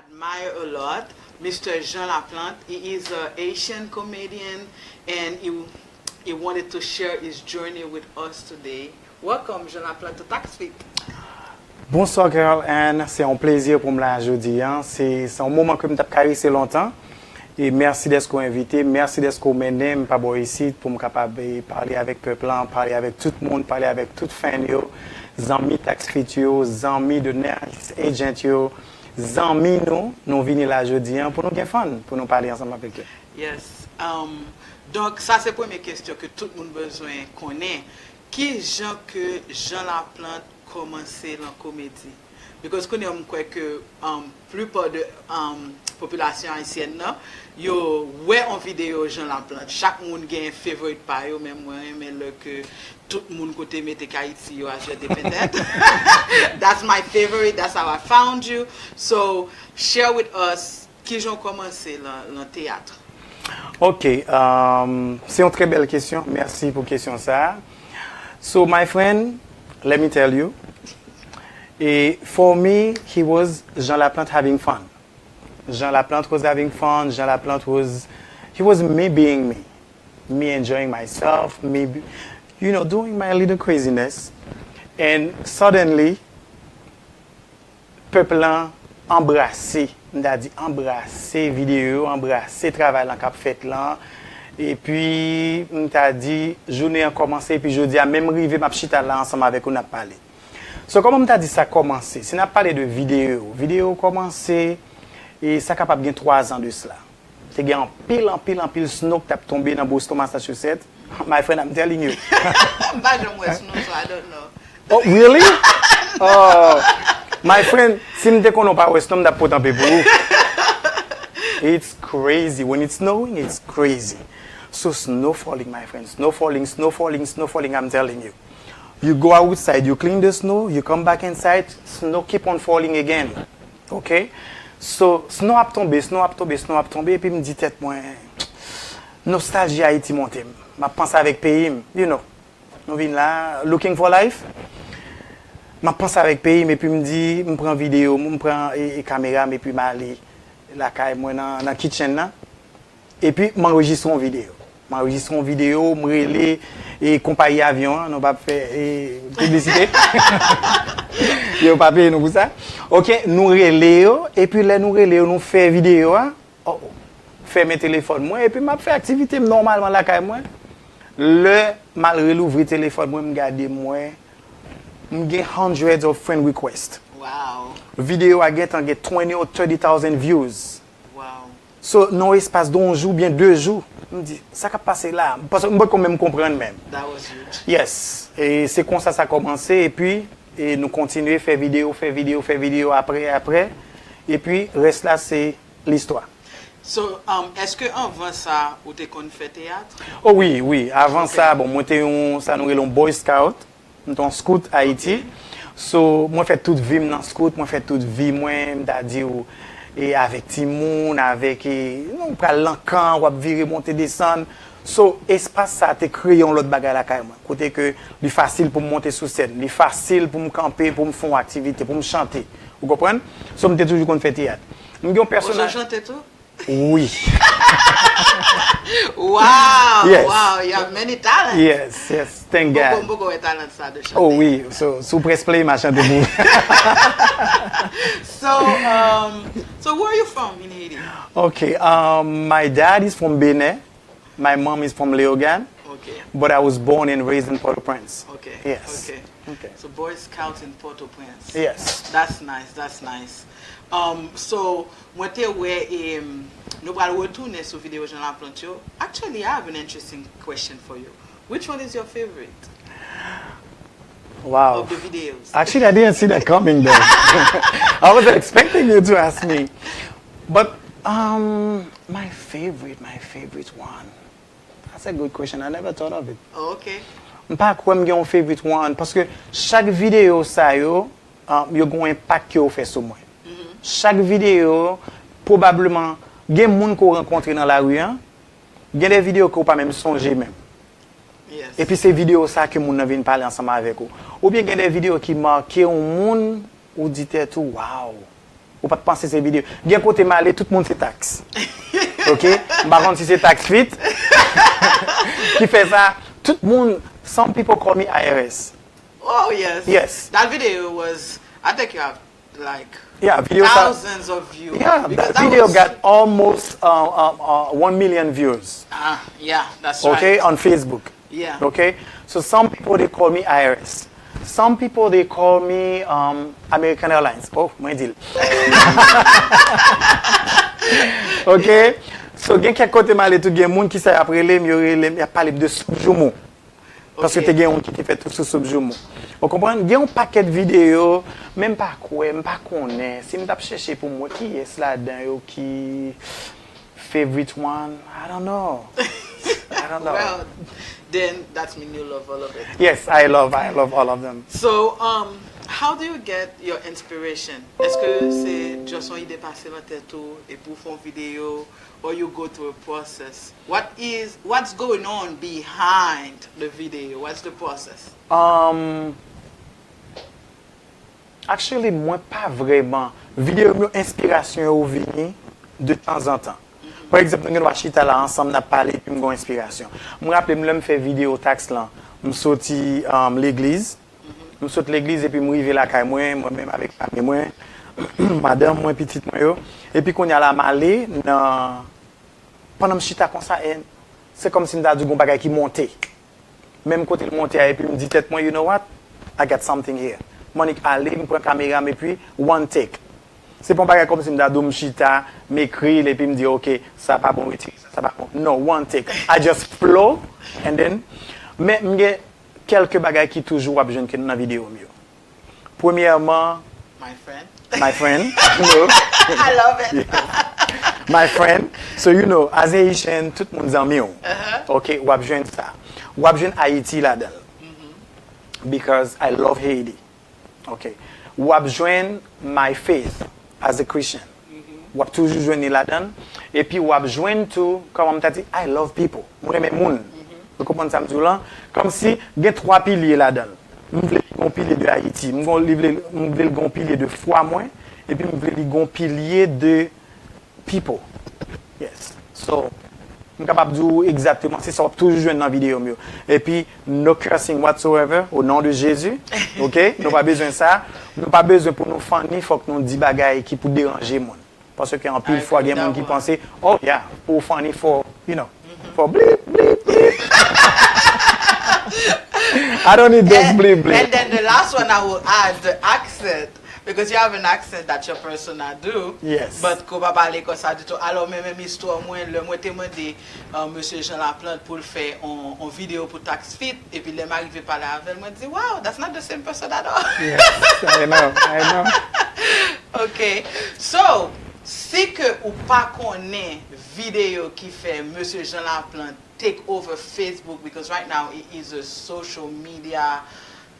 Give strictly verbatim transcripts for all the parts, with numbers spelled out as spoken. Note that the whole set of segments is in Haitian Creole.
Admire a lot, Mister Jean Laplante. He is a Haitian comedian and he, he wanted to share his journey with us today. Welcome, Jean Laplante, to Tax Fit. Bonswa Carl Ann, se yon plezi pou m la jodi a. Se se yon moman ke m t ap karese lontan. E mèsi dèske w envite m, mèsi dèske w mennen m pa bò isit pou m kapab eh, pale avèk pèp lan, pale avèk tout moun, pale avèk tout fan yo, zanmi Tax Fit yo, zanmi The Next Agent yo, zanmi nou, nou vini la jodi a pou nou gen fun, pou nou pale ansanm avèk yo. Yes. Um, donk, sa se premye kesyon ke tout moun bezwen konnen. Ki jan ke Jean Laplante kòmanse lan komedi? Because kounye a m kwè ke um, plupart de um, popilasyon ayisyèn nan, yo wè on videyo Jean Laplante. Chak moun gen favorite pa yo, men mwen renmen lè ke tout moun kote mete Kayiti yo a jwèt de pentèt. That's my favorite, that's how I found you. So, share with us, kijan w kòmanse lan, lan teyat? Ok, um, se yon trè bèl kesyon. Mèsi pou kesyon sa a. So, my friend, let me tell you. E, for me, he was Jean Laplante having fun. Jean Laplante was having fun. Jean Laplante was, he was me being me. Me enjoying myself, me, you know, doing my little craziness. And suddenly, pèp lan anbrase, m ta di anbrase videyo yo, anbrase travay lan k ap fèt lan. Epi, m ta di, jounen an kòmanse, epi jodi a menm rive, m ap chita la ansanm avèk ou, n ap pale. So, kòman m ta di sa kòmanse? Si n ap pale de videyo, videyo kòmanse, e sa kapab gen twa zan de sila. Te gen anpil, anpil, anpil snow k t ap tonbe nan Boston, Massachusetts. My friend, I'm telling you. M pa janm wè snow, so I don't know. Oh, really? Oh, my friend, si m te konnen w pa wè snow, m t ap pote anpe pou ou. It's crazy. When it's snowing, it's crazy. So snow falling, my friend. Snow falling, snow falling, snow falling, I'm telling you. You go outside, you clean the snow, you come back inside, snow keep on falling again. Ok? So, snow ap tonbe, snow ap tonbe, snow ap tonbe, epi m di tèt mwen, nostalji Ayiti monte m. M ap panse avèk peyi m, you know. Nou vin la, looking for life. M ap panse avèk peyi m, epi m di, m pran videyo m, m pran e, e kamera m, epi m ale lakay mwen nan, nan kitchen nan. Epi m anrejistre yon videyo. M anrejistre yon videyo, m rele e, konpayi avyon an, nou p ap fè e, piblisite. Yo pa peye nou pou sa. Ok, nou rele yo, epi lè nou rele yo, nou fè videyo a, oh, fèmen telefòn mwen, epi m ap fè aktivite m nòmalman lakay mwen. Lè m al relouvri telefòn mwen, m gade m wè, m gen hundreds of friend request. Wow. Videyo a gentan gen twenty or thirty thousand views. Wow. So, nan yon espas de yon jou oubyen de jou, m di, sa k ap pase la? Paske m poko menm konprann menm. That was huge. Yes. E se konsa sa kòmanse, epi e nou kontinye fè videyo, fè videyo, fè videyo, apre, apre. Epi, rès la, se listwa. So, um, èske anvan sa, ou te konn fè teyat? Oh wi, wi. Avan sa, bon, mwen te yon, sa nou rele yon Boy Scout. M te yon scout Ayiti. So, mwen fè tout vi m nan scout, mwen fè tout vi mwen, m ta di w, e avèk timoun, avèk, e, nou pral nan kan, w ap vire, monte, desann. So, espas sa te kreye yon lòt bagay lakay mwen. Kote ke li fasil pou m monte sou sèn, li fasil pou m kanpe, pou m fè yon aktivite, pou m chante. Ou konprann? So, m te toujou konn fè teyat. M gen yon pèsonaj. Ou chante tou? Wi. Wow, Yes. Wow, you have many talents. Yes, yes. Thank Poko, God. Poko wè talent sa de chante. Oh wi. So, si w près play, m a chante pou ou. So, um, so where are you from in Haiti? Okay, um, my dad is from Benin. My mom is from Léogâne. Okay. But I was born and raised in Port-au-Prince. Okay. Yes. Okay. Okay. So Boy Scout in Port-au-Prince. Yes. That's nice. That's nice. Um, so, mwen te wè, em, nou pral retounen sou videyo Jean Laplante yo. Actually, I have an interesting question for you. Which one is your favorite Wow. Of the videos? Actually, I didn't see that coming though. I wasn't expecting you to ask me. But um, my favorite, my favorite one. That's a good question. I never thought of it. Oh, okay. M pa kwè m gen yon favorite one, paske chak videyo sa yo, um, yo gen yon enpak ke yo fè sou mwen. Chak videyo, pwobableman, gen moun ke w rankontre nan lari an, gen de videyo ke w pa menm sonje menm. Yes. Epi se videyo sa ke moun nan vin pale ansanm avèk ou. Oubyen gen de videyo ki make yon moun, ou di tèt ou, wow. Ou pa t panse se videyo. Gen kote m ale, tout moun se taks. Ok? M pa konn si se taks fit ki fè sa. Tout moun, some people call me I R S. Oh yes. Yes. That video was, I think you have like Yeah, video sa- thousands of views. Yeah, Because that that video was- got almost uh, uh, uh, one million views. Ah, yeah, that's Okay, right. On Facebook. Yeah. Okay, so some people they call me I R S. Some people they call me um, American Airlines. Oh, mwen di l. Ok, so gen kèk kote m ale tou, gen moun ki sa y ap rele m, yo rele m, y ap pale m de soup joumou. Paske Ok. Te gen yon ki te fè tou sou soup joumou. Ou konprann? Gen yon pakèt videyo, men m pa kwè, m pa konnen. Si m t ap chèche pou m wè kiyès ladan yo ki favorite one, I don't know. I don't know. Well, then that means you love all of it. Yes, I love, I love all of them. So, um, how do you get your inspiration? Èske se just yon ide pase nan tèt ou epi w fè yon videyo, or you go through a process? What is, what's going on behind the video? What's the process? Um, actually, mwen pa vrèman. Videyo m yo, enspirasyon yo vini de tanzantan. Pa egzanp, nou gen dwa chita la ansanm, n ap pale, epi m gen yon enspirasyon. M raple m lè m fè videyo taks lan, m soti um, legliz. M sot legliz epi m rive lakay mwen, mwen menm avèk fanmi mwen, madanm mwen, pitit mwen yo. Epi kounye a la, m ale nan. Pandan m chita konsa, and se kòmsi m ta di w gon bagay ki monte. Menm kote l monte a, epi m di tèt mwen, you know what? I got something here. M annik ale, m pran kamera m, epi one take. Se pa yon bagay kòmsi m ta di w m chita, m ekri l, epi m di, ok, sa pa bon, retire sa, sa pa bon. No, one take. I just flow, and then, men m gen kèlke bagay ki toujou w ap jwenn ke nan videyo m yo. Premyèman, My friend. my friend, no. I love it. My friend, so you know, as a Haitian, tout moun zanmi w. Ok, w ap jwenn sa. W ap jwenn Ayiti ladan l. Because I love Haiti. Ok. W ap jwenn my faith as a Christian. W ap toujou jwenn li ladan l. Epi w ap jwenn tou, kòman m ta di, I love people. Mwen renmen moun. Ou konprann sa m di w lan? Kòmsi gen twa pilye ladan l. M vle li gon pilye de Ayiti. M gon- li vle, m vle l gon pilye de fwa mwen. Epi m vle li gon pilye de people. Yes. So, m kapab di w egzakteman, se sa w ap toujou jwenn nan videyo m yo. Epi, no cursing whatsoever, au nom de Jésus. Ok? Nou pa bezwen sa. Nou pa bezwen pou nou funny, fòk nou di bagay ki pou deranje moun. Paske anpil fwa gen moun ki panse, oh yeah, pou w funny for, you know, for blip, blip, blip. I don't need those blip, blip. And then the last one I will add the accent. Because you have an accent that your persona do. Yes. But ko pa pale konsa ditou. Alò, men menm istwa mwen, lè mwen te mande uh, Mesye Jean Laplante pou l fè on, on videyo pou Tax Fit, epi lè m arive pale avè l, mwen di, wow, that's not the same person at all. Yes, I know, I know. Ok. So, si ke ou pa konnen videyo ki fè Mesye Jean Laplante take over Facebook, because right now he is a social media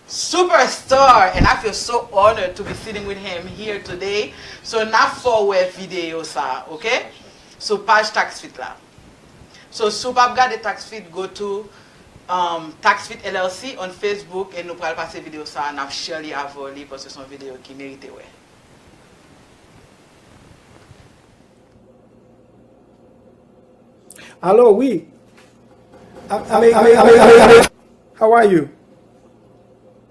superstar, and I feel so honored to be sitting with him here today. So, n ap fè w wè videyo sa, ok? Sou paj Tax Fit la. So, si w p ap gade Tax Fit, go to um, Tax Fit L L C on Facebook, e nou pral pase videyo sa, n ap share li avè w li, paske se yon videyo ki merite wè. Alo, wi. A- a- a- a- a- How are you?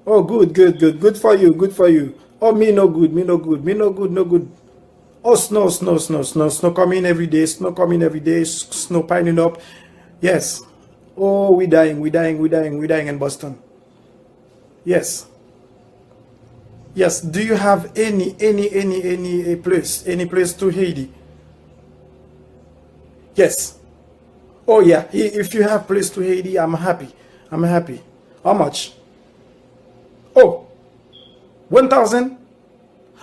Oh, good, good, good. Good for you, good for you. Oh, me no good, me no good, me no good, no good. Oh, snow, snow, snow, snow, snow coming every day, snow coming every day, s- snow piling up. Yes. Oh, we dying, we dying, we dying, we dying in Boston. Yes. Yes. Do you have any, any, any, any uh, place, any place to Haiti? Yes. Oh yeah. I- If you have place to Haiti, I'm happy. I'm happy. How much? Oh, one thousand.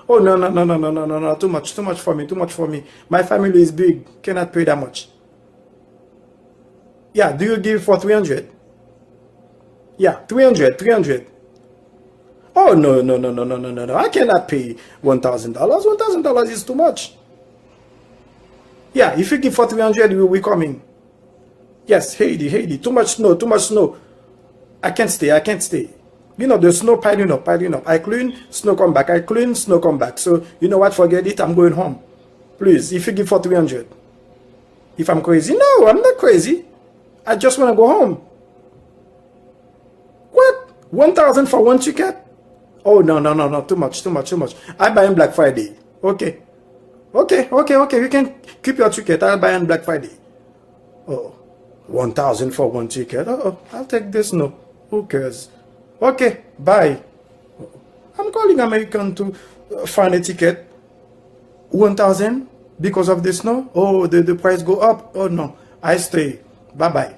Oh no no no no no no no no! Too much, too much for me, too much for me. My family is big. Cannot pay that much. Yeah, do you give for three hundred? Yeah, three hundred, three hundred. Oh no no no no no no no no! I cannot pay one thousand dollars. One thousand dollars is too much. Yeah, if you give for three hundred, we we coming. Yes, Haiti, Haiti. Too much snow, too much snow. I can't stay, I can't stay. You know, the snow piling up, piling up. I clean, snow come back. I clean, snow come back. So, you know what? Forget it. I'm going home. Please, if you give for three hundred. If I'm crazy? No, I'm not crazy. I just want to go home. What? One thousand for one ticket? Oh, no, no, no, no. Too much, too much, too much. I buy on Black Friday. Okay. Okay, okay, okay. You can keep your ticket. I'll buy on Black Friday. Oh, one thousand for one ticket. Oh, I'll take this. No. Who cares? Okay, bye. I'm calling American to uh, find a ticket. One thousand because of the snow? Oh, the, the price go up. Oh, no. I stay. Bye bye.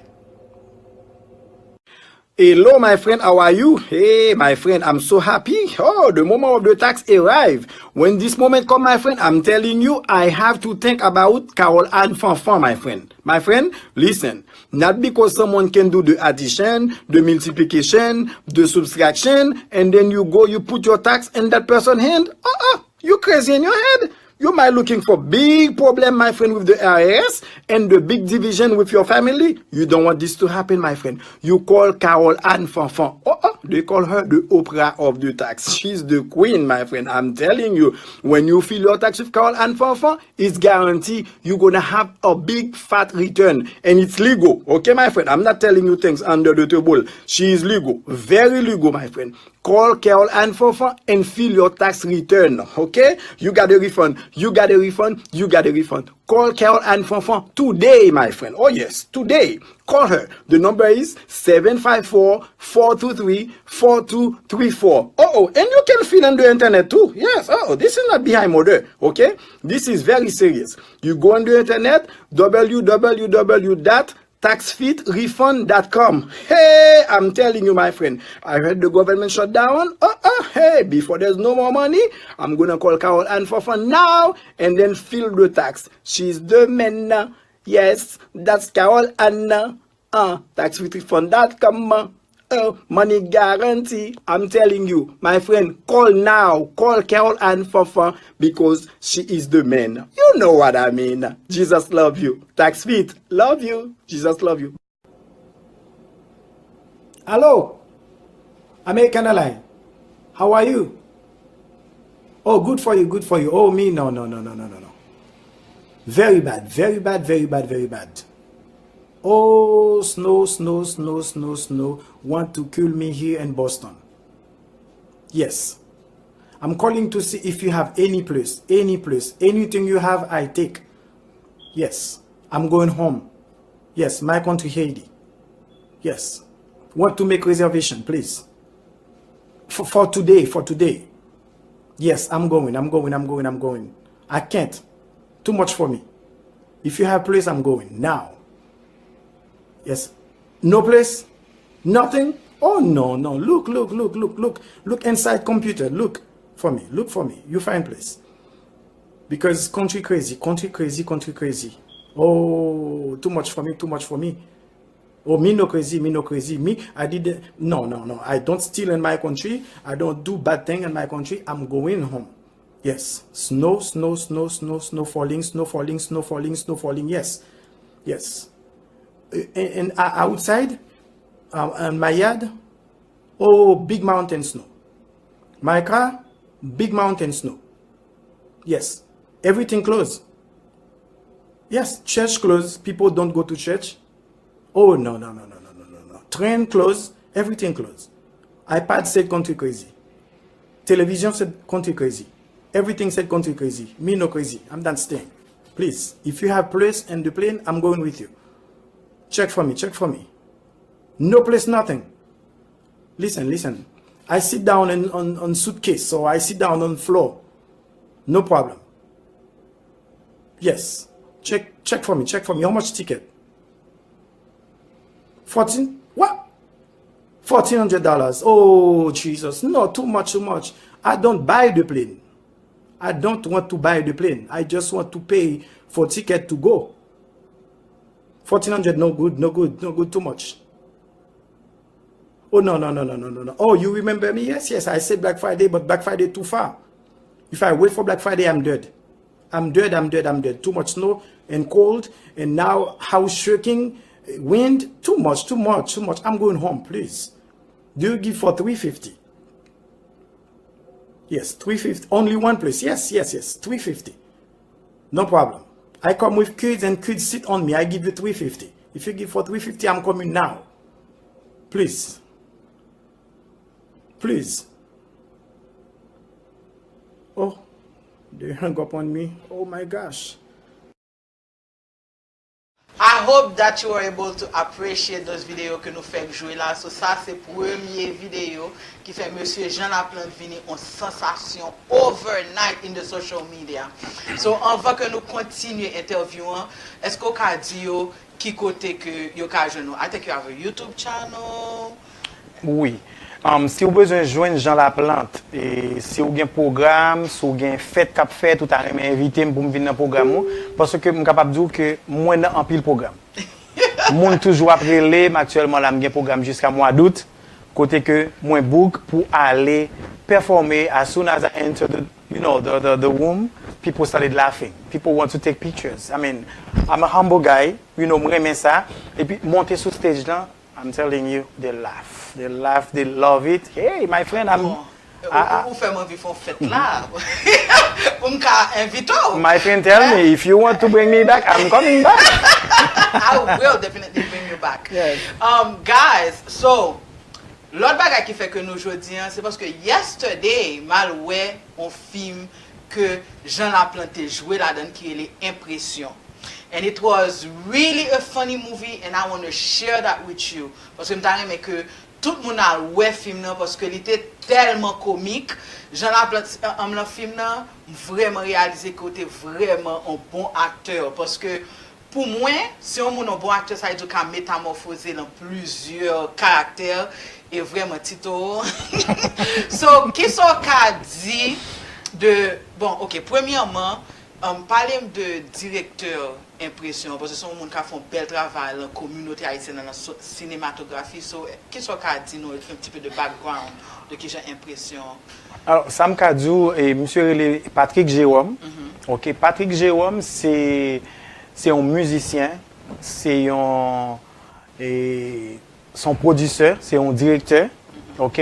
Hello, my friend, how are you? Hey, my friend, I'm so happy. Oh, the moment of the tax arrive. When this moment come, my friend, I'm telling you, I have to think about Carole Anne Fanfan, my friend. My friend, listen. Not because someone can do the addition, the multiplication, the subtraction, and then you go, you put your tax in that person's hand. Uh-uh. You crazy in your head? You might looking for big problem, my friend, with the I R S and the big division with your family. You don't want this to happen, my friend. You call Carole Anne Fanfan. Oh, oh, they call her the Oprah of the tax. She's the queen, my friend. I'm telling you, when you file your tax with Carole Anne Fanfan, it's guaranteed you're gonna have a big fat return. And it's legal. Okay, my friend? I'm not telling you things under the table. She is legal. Very legal, my friend. Call Carole Anne Fanfan and file your tax return, okay? You got a refund, you got a refund, you got a refund. Call Carole Anne Fanfan today, my friend. Oh yes, today. Call her. The number is seven five four, four two three, four two three four. Oh, oh, and you can file on the internet too. Yes, oh, this is not behind murder, okay? This is very serious. You go on the internet, w w w dot tax fit refund dot com. Hey, I'm telling you, my friend, I heard the government shut down. Uh, uh, hey, before there's no more money, I'm gonna call Carole Anne Fanfan now and then file the tax. She's the man. Yes, that's Carole Anne. Uh, tax fit refund dot com. Oh, money guarantee. I'm telling you, my friend, call now. Call Carole Anne Fanfan because she is the man. You know what I mean. Jesus love you. Tax fit, love you. Jesus love you. Hello, American Airline. How are you? Oh, good for you, good for you. Oh, me, no, no, no, no, no, no, no. Very bad, very bad, very bad, very bad. Oh, snow, snow, snow, snow, snow. Want to kill me here in Boston. Yes. I'm calling to see if you have any place, any place, anything you have, I take. Yes. I'm going home. Yes, my country, Haiti. Yes. Want to make reservation, please. For, for today, for today. Yes, I'm going, I'm going, I'm going, I'm going. I can't. Too much for me. If you have place, I'm going now. Yes. No place? Nothing? Oh, no, no. Look, look, look, look, look. Look inside computer. Look for me. Look for me. You find place. Because country crazy, country crazy, country crazy. Oh, too much for me, too much for me. Oh, me no crazy, me no crazy. Me, I did, no, no, no. I don't steal in my country. I don't do bad thing in my country. I'm going home. Yes. Snow, snow, snow, snow, snow falling, snow falling, snow falling, snow falling. Yes. Yes. Uh, and, and uh, outside, uh, in my yard, oh, big mountain snow. My car, big mountain snow. Yes. Everything closed. Yes, church closed. People don't go to church. Oh, no, no, no, no, no, no, no, no. Train closed. Everything closed. iPad said country crazy. Television said country crazy. Everything said country crazy. Me no crazy. I'm not staying. Please, if you have place and the plane, I'm going with you. Check for me, check for me. No place, nothing. Listen, listen. I sit down in, on, on suitcase, so I sit down on floor. No problem. Yes. Check, check for me, check for me. How much ticket? Fourteen? What? Fourteen hundred dollars. Oh, Jesus. No, too much, too much. I don't buy the plane. I don't want to buy the plane. I just want to pay for ticket to go. Fourteen hundred, no good, no good, no good, too much. Oh, no, no, no, no, no, no, no. Oh, you remember me? Yes, yes, I said Black Friday, but Black Friday too far. If I wait for Black Friday, I'm dead. I'm dead, I'm dead, I'm dead. Too much snow and cold, and now house shaking, wind, too much, too much, too much. I'm going home, please. Do you give for three fifty? Yes, three fifty. Only one place. Yes, yes, yes. Three fifty. No problem. I come with kids and kids sit on me. I give you three fifty. If you give for three fifty, I'm coming now. Please. Please. Oh, they hung up on me. Oh my gosh. I hope that you are able to appreciate those video ke nou fèk jwe la. So sa se premye videyo ki fè mesye Jean Laplante vini on sansasyon overnight in the social media. So anvan ke nou kontinye entèvyou an, èske w ka di yo ki kote ke yo ka jwenn ou? I think you have a YouTube channel. Wi. Um, si w bezwen jwenn Jean Laplante, e, si w gen pwogram, si w gen fèt k ap fèt, ou ta renmen envite m pou m vin nan pwogram ou, paske m kapab di w ke mwen nan anpil pwogram. Moun toujou ap rele m, aktyèlman la m gen pwogram jiska mwa dout, kote ke mwen book pou ale pèfòme. As soon as I enter the, you know, the, the, the room, people started laughing. People want to take pictures. I mean, I'm a humble guy, you know, m renmen sa. Epi monte sou stage lan, I'm telling you, they laugh. They laugh, they love it. Hey, my friend, I'm. Bon, ou, ou, ou fè m anvi fè yon fèt la. Pou m ka envite w. My friend tell me, if you want to bring me back, I'm coming back. I will definitely bring you back. Yes. Um, guys, so, lòt bagay ki fè ke nou jodi an, se paske yesterday, m al wè yon fim ke Jean Laplante te jwe ladan ki rele Enpresyon. And it was really a funny movie and I want to share that with you. Paske m ta renmen ke tout moun al wè fim nan paske li te tèlman komik. Jean Laplante, um, nan fim nan, m vrèman reyalize ke w te vrèman yon bon aktè. Paske pou mwen, si yon moun yon bon aktè, sa vle di w ka metamòfoze l an plizyè karaktè e vrèman Tito. So, kisa w ka di de, bon, ok, premyèman, um, pale m de direktè Enpresyon, paske se yon moun k ap fè yon bèl travay nan kominote ayisyèn nan, nan so- sinematografi. So, kisa w ka di nou, un petit peu de background de kijan Enpresyon? Alò, sa m ka di w, e, misye rele Patrick Jérôme. Ok, Patrick Jérôme, se, se yon mizisyen, se yon, e, se yon pwodisè, se yon direktè. Ok,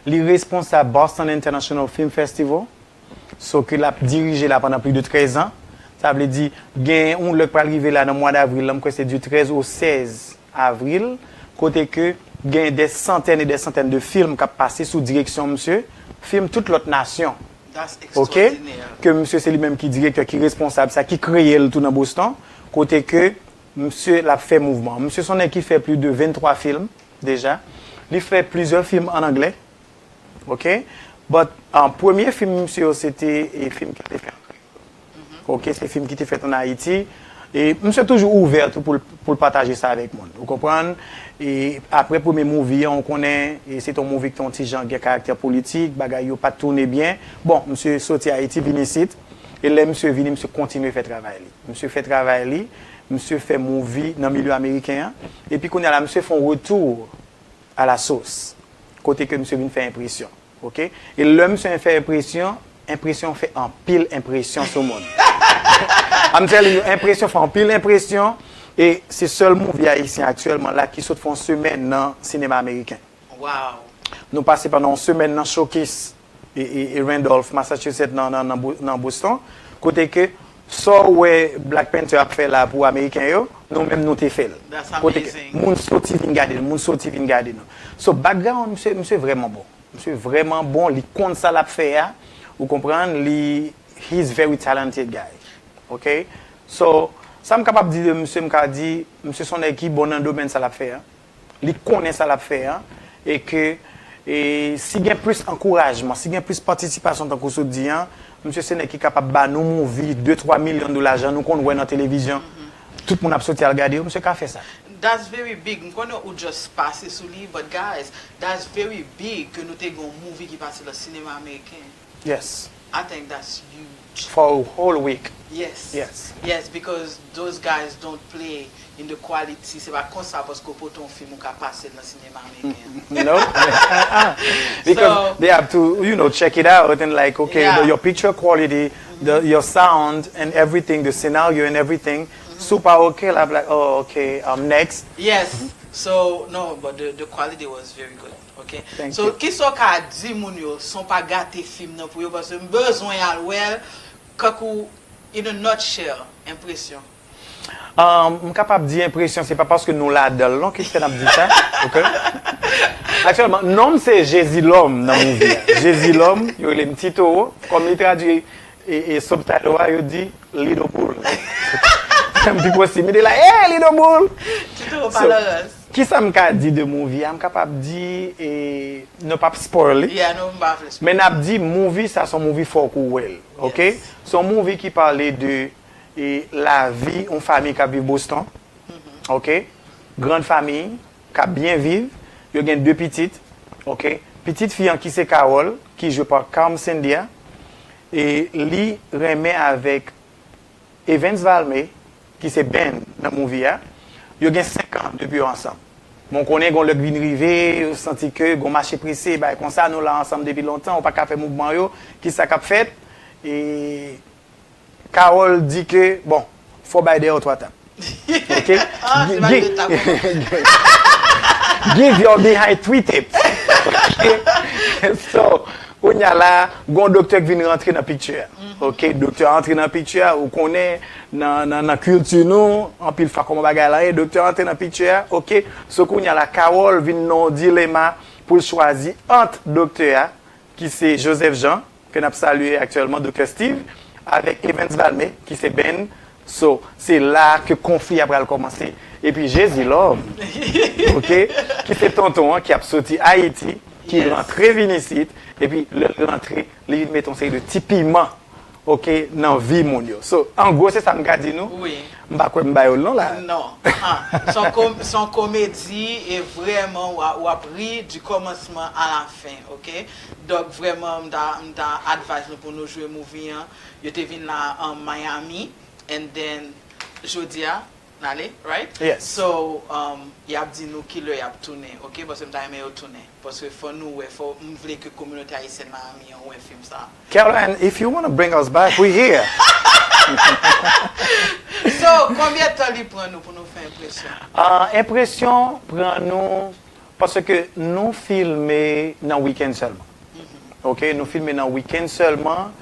li responsab Boston International Film Festival. So ke l ap dirije la pandan plis de trèz an. Sa vle di, gen yon lè k pral rive la nan mwa davril la, m kwè se di trèz au sèz avril, kote ke gen des centaines et des centaines de film k ap pase sou direksyon misye, film tout lòt nasyon. That's Ok? Extraordinaire. Ke misye se li menm ki direktè, ki responsab sa, ki kreye l tou nan Boston, kote ke misye l ap fè mouvman. Misye se yon nèg ki fè plis de venntwa film deja. Li fè plizyè film an anglè. Ok? But, uh, premye film misye yo, se te e, film ki te fè an kreyòl. Ok, se film ki te fèt an Ayiti. E misye toujou ouvè tou pou l, pou l pataje sa avèk moun. Ou konprann? E apre premye movie an, ou konnen, e se te yon movie ki te yon ti jan gen karaktè politik, bagay yo pa t tounen byen. Bon, misye soti Ayiti, vin isit. E lè misye vini, misye kontinye fè travay li. Misye fè travay li, misye fè movie nan milye ameriken an. Epi kounye a la, misye fè yon retour à la source. Kote ke misye vin fè Enpresyon. Ok? E lè misye fè Enpresyon, Enpresyon fè anpil enpresyon sou moun. I'm telling you, Enpresyon fè anpil enpresyon. E se sèl movie ayisyen aktyèlman la ki sot fè yon semèn nan sinema ameriken. Wow. Nou pase pandan yon semèn nan Showcase e, e, e Randolph, Massachusetts, nan, nan, nan, Bo- nan Boston, kote ke sa w wè Black Panther ap fè la pou Ameriken yo, nou menm nou te fè l. That's Kote ke amazing. Moun soti vin gade nou, moun soti vin gade nou. So, background, misye, misye vrèman bon. Misye vrèman bon, li konn sa l ap fè a. Ou konprann, li, he's very talented guy. Ok? So, sa m kapab di de misye, m ka di, misye se yon nèg ki bon nan domèn sa l ap fè a. Li konnen sa l ap fè a. E ke, e, si gen plis ankourajman, si gen plis patisipasyon tankou sot di an, misye se nèg ki kapab ba nou movie de twa milyon dola jan nou konn wè nan televizyon. Tout moun ap soti al gade yo, misye ka fè sa. That's very big. M konnen ou just pase sou li, but guys, that's very big ke nou te gen yon movie ki pase nan sinema ameriken. Yes. I think that's huge. For a whole week. Yes. Yes. Yes, because those guys don't play in the quality. Se pa konsa paske w pote yon film ou ka pase l nan sinema ameriken. No. Because So- they have to, you know, check it out and like, okay, Yeah. the, your picture quality, the, your sound and everything, the scenario and everything, super okay. I'm like, oh, okay, um, next. Yes. So, no, but the, the quality was very good. Ok. Thank So, you. Kisa w ka di moun yo san w pa gate fim nan pou yo? Paske m bezwen al wè l, kankou, in a nutshell, enpresyon. Um, m kapab di enpresyon, se pa paske nou ladan l non ki fè n ap di sa. Ok? Aktyèlman, non m se Jezi Lòm nan movie a. Jezi Lòm, yo rele m Ti Towo. Kòm li tradui e, e subtitle a, yo di Lido Boul. M pi posib. Li te la, hey, Lido Boul! Ti Towo So, Palorans. Kisa m ka di de movie a? M kapab di, e, nou p ap spoil li. Yeah, nou m pa vle spoil. Men n ap di movie sa se yon movie fòk ou wè l. Ok? Yes. Se yon movie ki pale de e, lavi yon fanmi k ap viv Boston. Ok? Grann fanmi k ap byen viv. Yo gen de pitit. Ok? Pitit fi an ki se Carole, ki jwe pa Carm Sandier. E li renmen avèk Evans Valmé, ki se Ben nan movie a. Yo gen senk an depi yo ansanm. Bon, konnen gon lè k vin rive, yo santi ke gon mache prese, bagay konsa, nou la ansanm depi lontan, ou pa ka fè mouvman yo, kisa k ap fèt? E Carole di ke, bon, fò bay de yon twa tap. Ok? Ah, se pa de tap. Give your behind three tips. Ok? So, kounye a la, gon doktè k vin rantre nan picture a. Ok? Doktè a antre nan picture a, ou konnen, nan, nan, nan kilti nou, anpil fwa kòman bagay la ye, doktè a antre nan picture a, ok? So, kounye a la, Carole vin nan yon dilema pou l chwazi ant doktè a, ki se Joseph Jean, ke n ap salye aktyèlman, Doktè Steve, avèk Evans Valmé, ki se Ben. So, se la ke konfli a pral kòmanse. Epi Jezi Lòm, ok, ki se tonton an ki ap soti Ayiti, ki Yes. rantre vin isit, epi lè l rantre, li vin mete yon seri de ti piman, ok, nan vi moun yo. So, an gwo, se sa m ka di nou. Wi. M pa kwè m ba yo l non la. Non. Ah, se yon kom-, se yon komedi e vrèman w a, w ap ri du commencement à la fin, ok? Donk, vrèman, m ta, m ta advise nou pou nou jwe movie an. Yo te vin la an Miami, and then, jodi a, n ale, right? Yes. So, um, y ap di nou ki lè y ap tounen, ok? Paske m ta renmen yo tounen. Paske fò nou wè, fò, m vle ke kominote ayisyèn Miami an wè fim sa. Caroline, if you wanna bring us back, we here. So, konbyen tan li pran nou pou nou fè enpresyon? Ah, enpresyon pran nou, paske nou filme nan wikenn sèlman. Ok, nou filme nan wikenn sèlman.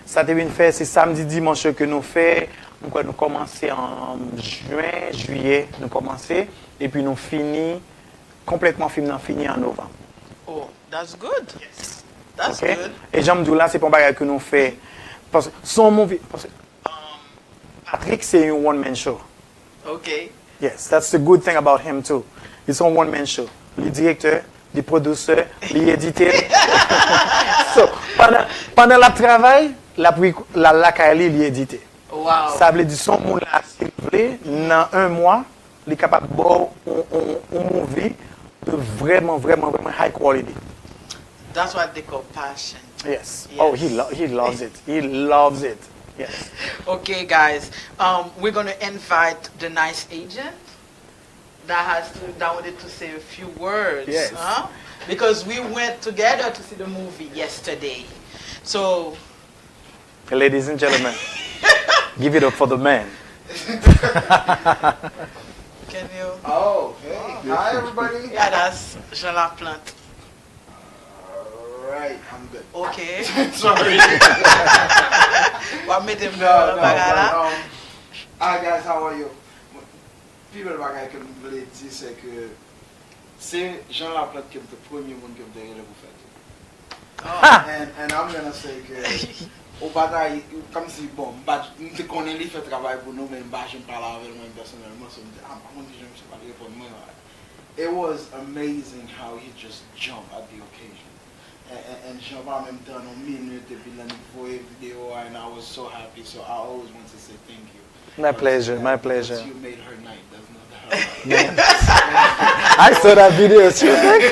Sa te vin fè, se samdi, dimanch yo ke nou fè. M kwè nou kòmanse an jen, jiyè, nou kòmanse. Epi nou fini, konplètman fim nan fini an novanm. Oh, that's good. That's Ok? good. E jan m di w la, se pa yon bagay ke nou fè. Paske se yon movie. Paske, um, Patrick, se yon one man show. Ok. Yes, that's the good thing about him too. Li se yon one man show. Li direktè, li pwodisè, li editè. So, pandan, pandan l ap travay, l ap rek-, l al lakay li, li edite. Wow. Sa vle di, se yon moun la, si l vle, nan un mwa, li kapab ba w yon, yon, yon movie de vrèman, vrèman, vrèman high quality. That's what they call passion. Yes. Oh, he Yes. lo-, he loves it. He loves it. Yes. Okay, guys. Um, we're gonna invite the nice agent that has to, that wanted to say a few words, Yes. huh? Because we went together to see the movie yesterday. So, Ladies and gentlemen, give it up for the man. Can you? Oh, hey. Hi, everybody. Yeah, that's Jean Laplante. All right, I'm good. Okay. Sorry. W ap mete m No, nan no, bagay la. but, um, hi, guys, how are you? Pi bèl bagay ke m vle di, se ke se Jean Laplante ke m te premye moun ke m te rele pou fè tou. Oh. And, and I'm gonna say ke ou pa ta, kòmsi, bon, m pa, m te konnen li fè travay pou nou, men m pa janm pale avè l mwen pèsonèlman, so m te, ah, m pa konn kijan misye pral reponn mwen. It was amazing how he just jumped at the occasion. And, and, and Jean pa menm tann yon minit, epi lè n voye videyo a, and I was so happy, so I always want to say thank you. My pleasure, my pleasure. You made her night. That's no doubt about it. I saw that video. She was like,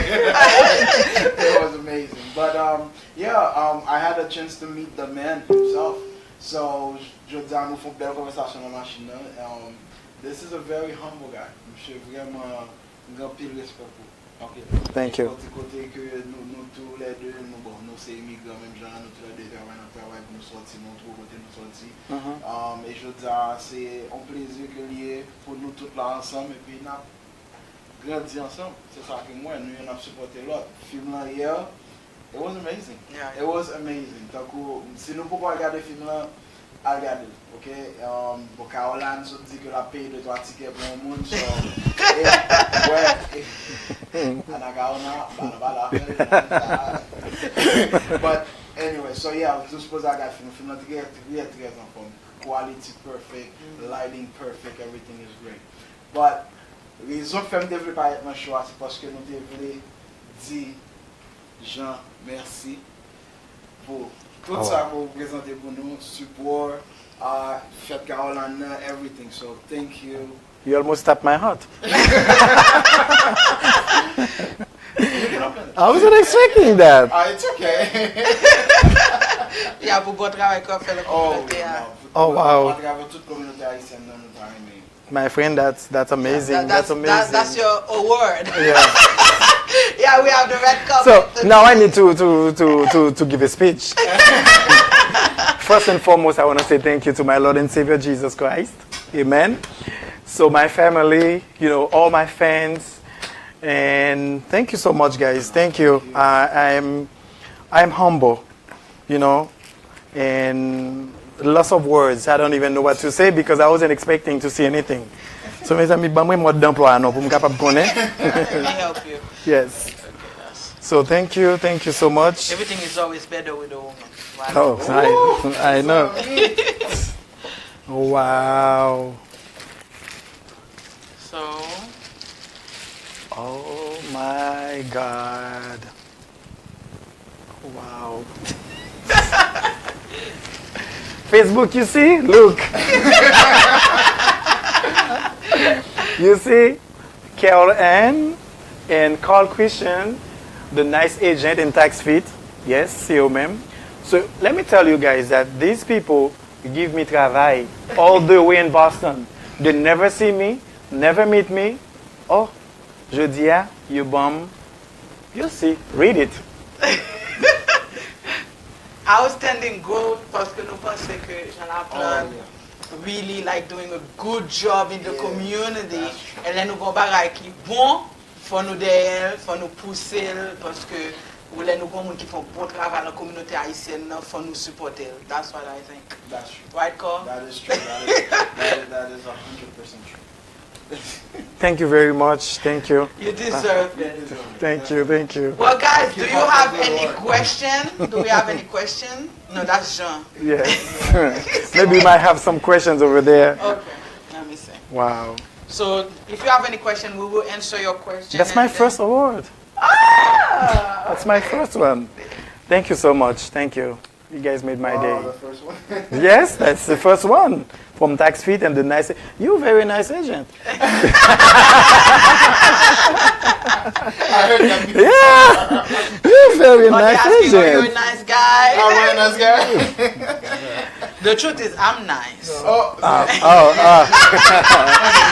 It was amazing. But, um, yeah, um, I had a chance to meet the man himself. So, jodi a nou fè yon bèl konvèsasyon nan machin nan. Um, this is a very humble guy. Misye vrèman, m gen anpil respè pou ou. Ok. Thank you. Sòti kote ke nou, nou tou lè de, nou, bon, nou se imigran menm jan, nou tou lè de travay, n ap travay pou nou sòti, nou twouve kote nou sòti. Mhm. Um, e jodi a, se yon plezi ke l ye pou nou tout la ansanm, epi n ap grandi ansanm. Se sa ke m wè, nou youn ap sipòte lòt. Fim lan yè, it was amazing. Yeah. It was amazing. Tankou, si nou poko al gade fim lan, al gade l, ok? Um, bon, Caroline sot di ke l ap peye de twa tikè pou yon moun, so, e, wè, e, Anacaona, bala bala, but anyway, so yeah, nou sipoze al gade fim, fim lan trè, trè, trè anfòm. Quality perfect, lighting perfect, everything is great. But, rezon k fè m te vle parèt nan show a, se paske nou te vle di Jean mèsi pou tout sa ke w prezante pou nou, sipò, uh, fèt Caroline nan, everything. So, thank you. You almost stopped my heart. You can open it. I wasn't expecting that. Ah, it's okay. Ya pou bon travay ke w ap fè nan Oh, kominote a. No. Oh, wow. Atravè tout kominote ayisyèn nan, nou ta renmen. My friend, that's that's amazing. That- That's that's, amazing. that- that's your award. Yeah. Yeah, we have the red carpet. So now I need to to to to to give a speech. First and foremost, I want to say thank you to my Lord and Savior Jesus Christ. Amen. So my family, you know, all my fans, and thank you so much, guys. Thank you. I, I'm I'm humble, you know, and lots of words. I don't even know what to say because I wasn't expecting to see anything. So, mezanmi, ban mwen mòd danplwa a non pou m kapab konnen. Let me help you. Yes. So thank you, thank you so much. Everything is always better with a woman. Voilà. Oh, I, I know. Wow. So, Oh my God. Wow. Facebook, you see? Look. You see? Carol Ann and Carl Christian, the nice agent in Tax Fit. Yes, se yo menm. So let me tell you guys that these people give me travay all the way in Boston. They never see me, never meet me. Oh, jodi a, yo ban m, you see, read it. Outstanding growth, paske nou panse ke Jean Laplante Oh, yeah. really like doing a good job in the Yeah, community. That's true. E lè nou gon bagay ki bon, fò nou dèyè l, fò nou pouse l, paske ou lè nou gon moun ki fè yon bon travay nan kominote ayisyèn nan, fò nou sipòte l. That's what I think. That's true. Right, Carl? That is true. That is, that is, that is a hundred percent true. Thank you very much. Thank you. You deserve it. Thank you. Thank you. Well, guys, do you have any question? Do we have any question? No, that's Jean. Yes. Maybe you might have some questions over there. Okay, let me see. Wow. So, if you have any question, we will answer your question. That's my and then- first award. Ah! That's my first one. Thank you so much. Thank you. You guys made my Wow, day. The first one. Yes, that's the first one from Tax Fit and the nice. You very nice agent. I heard that before. Yeah, you very But they nice asking, are you a agent. Nice guy? Are you a nice guy? The truth is, I'm nice. Oh, Ah, oh, ah.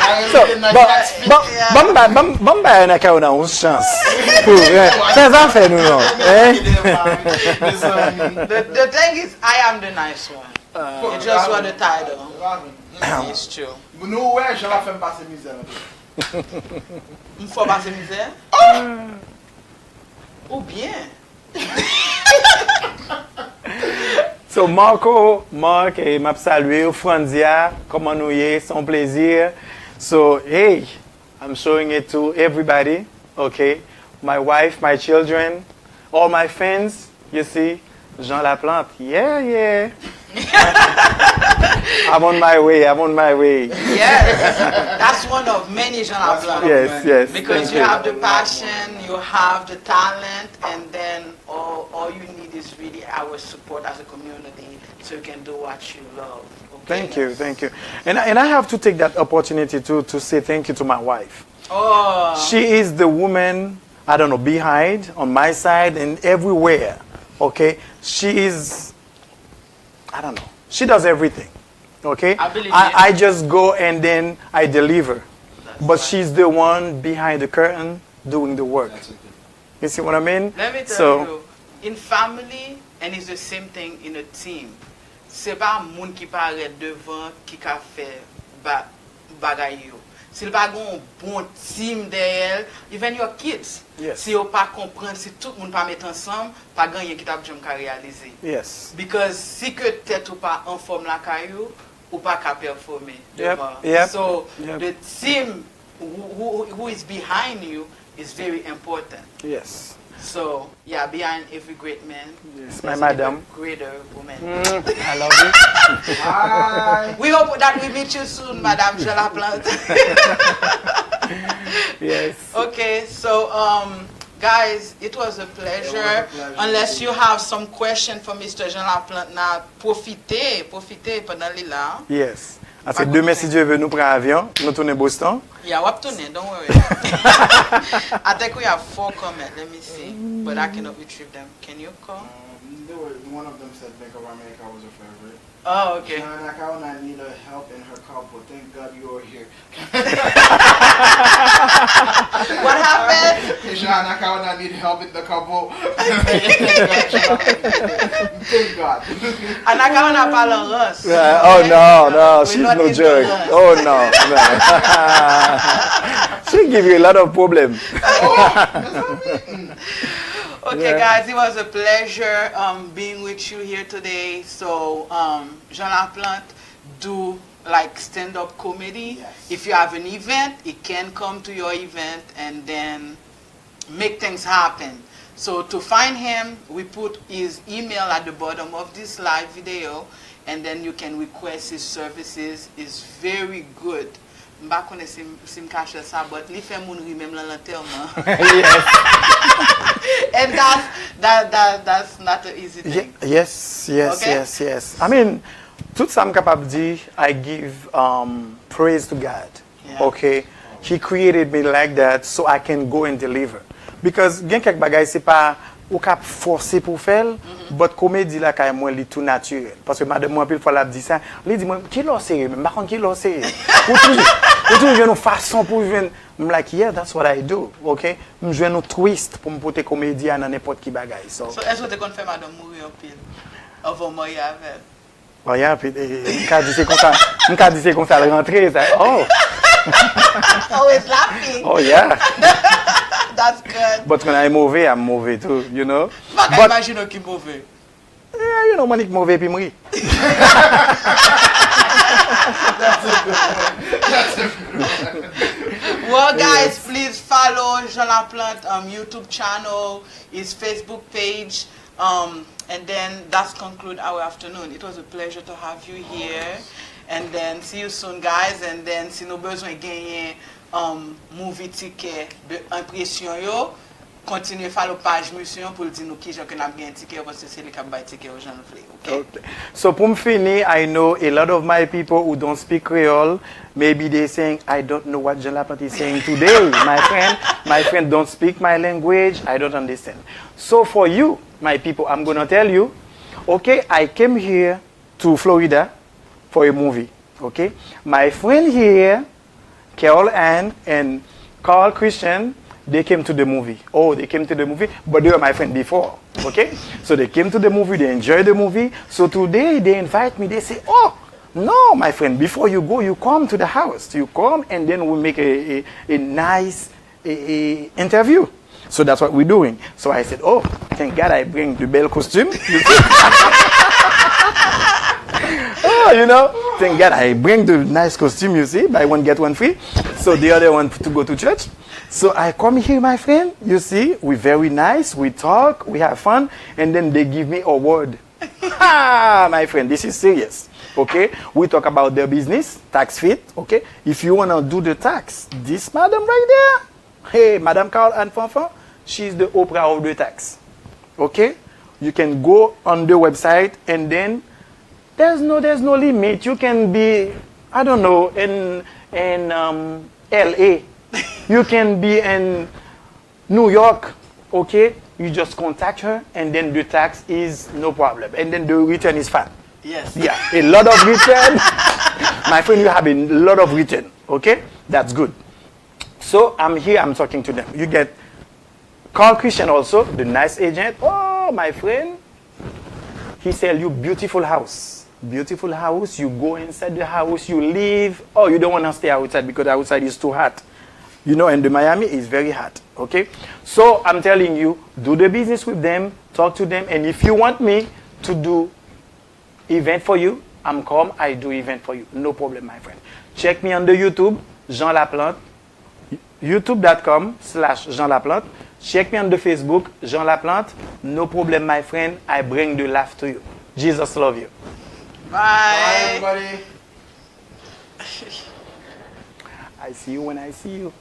I So, heard that bon, nice bon, bon, ba- bon, bon, ba Anacaona yon chans. Pou, eh, fè zafè nou non. Eh? Mezanmi. The, the thing is, I am the nice one. It's just for the title. It's true. Nou wè jan l ap fè m pase mizè nan. M fè w pase mizè? Ou byen? So Marco, Mark, eh, m ap salye w, Franzia, kòman nou ye? Se yon plezi. So, hey, I'm showing it to everybody, okay? My wife, my children, all my fans, you see, Jean Laplante, yeah, yeah. I'm on my way, I'm on my way. Yes. That's one of many Jean Laplante. Yes, yes. Because Thank you you. Have the passion, you have the talent, and then all, all you need is really our support as a community so you can do what you love. Okay? Thank you, thank you. And, and I have to take that opportunity to, to say thank you to my wife. Oh. She is the woman, I don't know, behind, on my side, and everywhere. Okay? She is, I don't know. She does everything. Okay? I believe I, it. I just go and then I deliver. That's But right. She's the one behind the curtain doing the work. That's a good. You see what I mean? Let me tell So, you, in family, and it's the same thing in a team. Se pa moun ki parèt devan ki ka fè ba, bagay yo. Si l pa gen yon bon team dèyè l, even your kids, Yes. si yo pa konprann, si tout moun pa met ansanm, pa gen anyen ki t ap janm ka reyalize. Yes. Because si ke tèt ou pa anfòm lakay ou, ou pa ka pèfòme Yep, devan. yep, So, yep. The team who, who, who is behind you is very important. Yes. So, yeah, behind every great man, Yes, there's my a madam. Greater woman. Mm, I love you. We hope that we meet you soon, Madame Jean Laplante. Yes. Okay, so um, guys, it was a pleasure. It was a pleasure. Unless you have some question for Mister Jean Laplante, now profite, profite pandan li la. Yes. Ase demen, si Dye ve, nou pran avyon, nou tounen Boston. Yeah, w ap tounen, don't worry. I think we have four comment. Let me see, but I cannot retrieve them. Can you call? Um, there were, one of them said Bank of America was a favorite. Oh, okay. Jean Anacaona need a help in her couple. Thank God you are here. What happened? Jean Anacaona need help in the couple. Thank God. Jean Anacaona. Thank God. Anacaona pa lan rans. Uh, oh no, no, We she's not no into joke. rans. Oh no, no. She give you a lot of problem. Oh, that's what I mean. Okay, Yeah. Guys, it was a pleasure um, being with you here today. So, um, Jean Laplante do like stand-up comedy. Yes. If you have an event, he can come to your event and then make things happen. So to find him, we put his email at the bottom of this live video, and then you can request his services. Is very good. M pa konnen si, si m ka share sa, but li fè moun ri menm nan lantèman. Yes. And that's that, that that's not an easy Ye- thing. Yes, yes, Okay? Yes, yes. I mean, tout sa m kapab di, I give um, praise to God. Yeah. Okay? He created me like that so I can go and deliver. Because gen kèk bagay se pa ou ka fòse pou fè l, but komedi lakay mwen li tou natirèl. Paske madanm mwen anpil fwa l ap di sa, li di mwen, "Kilè w serye menm? M pa konn kilè w serye." Ou toujou, ou toujou jwenn yon fason pou jwenn. M like, "Yeah, that's what I do." Okay? M jwenn yon twist pou m pote komedi a nan nenpòt ki bagay. So, So, èske w te konn fè madanm mouri anpil anvan w marye avè l? Oh yeah, pi, eh, m ka di se konsa, m ka di se konsa l rantre, sa, oh, Always laughing. Oh yeah. That's good. But when I move, I'm move too, you know. M pa ka But- imajine w ki move. Yeah, you know, Monique move epi m ri. Well, guys, please follow Jean Laplante um, YouTube channel, his Facebook page, um, and then that's conclude our afternoon. It was a pleasure to have you here. And then see you soon, guys. And then si nou bezwen genyen um, movie ticket de impression yo, kontinye follow page Monsieur pou l di nou kijan ke n ap genyen ticket yo, paske se li k ap bay ticket yo jan l vle. Okay? Okay. So pou m fini, I know a lot of my people who don't speak Creole, maybe they saying, "I don't know what Jean Laplante is saying today." My friend, my friend don't speak my language, I don't understand. So for you, my people, I'm gonna tell you, okay, I came here to Florida for a movie, okay? My friend here, Carol Ann and Carl Christian, they came to the movie. Oh, they came to the movie, but they were my friend before, okay? So they came to the movie, they enjoyed the movie. So today they invite me, they say, "Oh, no, my friend, before you go, you come to the house. You come and then we make a, a, a nice a, a interview." So that's what we're doing. So I said, "Oh, thank God I bring the belle costume." You see? Oh, you know, thank God I bring the nice costume, you see, buy one, get one free. So the other one to go to church. So I come here, my friend, you see, we very nice, we talk, we have fun, and then they give me award. Ah, my friend, this is serious. Okay? We talk about their business, tax fit, okay? If you wanna do the tax, this madam right there, hey, Madam Carol Anne Fanfan, she's the Oprah of the tax. Okay? You can go on the website and then there's no there's no limit. You can be, I don't know, in in um, L A. You can be in New York, okay? You just contact her and then the tax is no problem. And then the return is fine. Yes. Yeah, a lot of return. My friend, you have a lot of return, okay? That's good. So I'm here, I'm talking to them. You get Carl Christian also, the nice agent. Oh, my friend, he sell you beautiful house. beautiful house, you go inside the house, you live. Oh, you don't want to stay outside because outside is too hot. You know, and the Miami is very hot. Okay? So I'm telling you, do the business with them, talk to them, and if you want me to do event for you, I'm come, I do event for you. No problem, my friend. Check me on the YouTube, Jean Laplante, youtube dot com slash Jean Laplante. Check me on the Facebook, Jean Laplante. No problem, my friend. I bring the laugh to you. Jesus love you. Bye, everybody. I see you when I see you.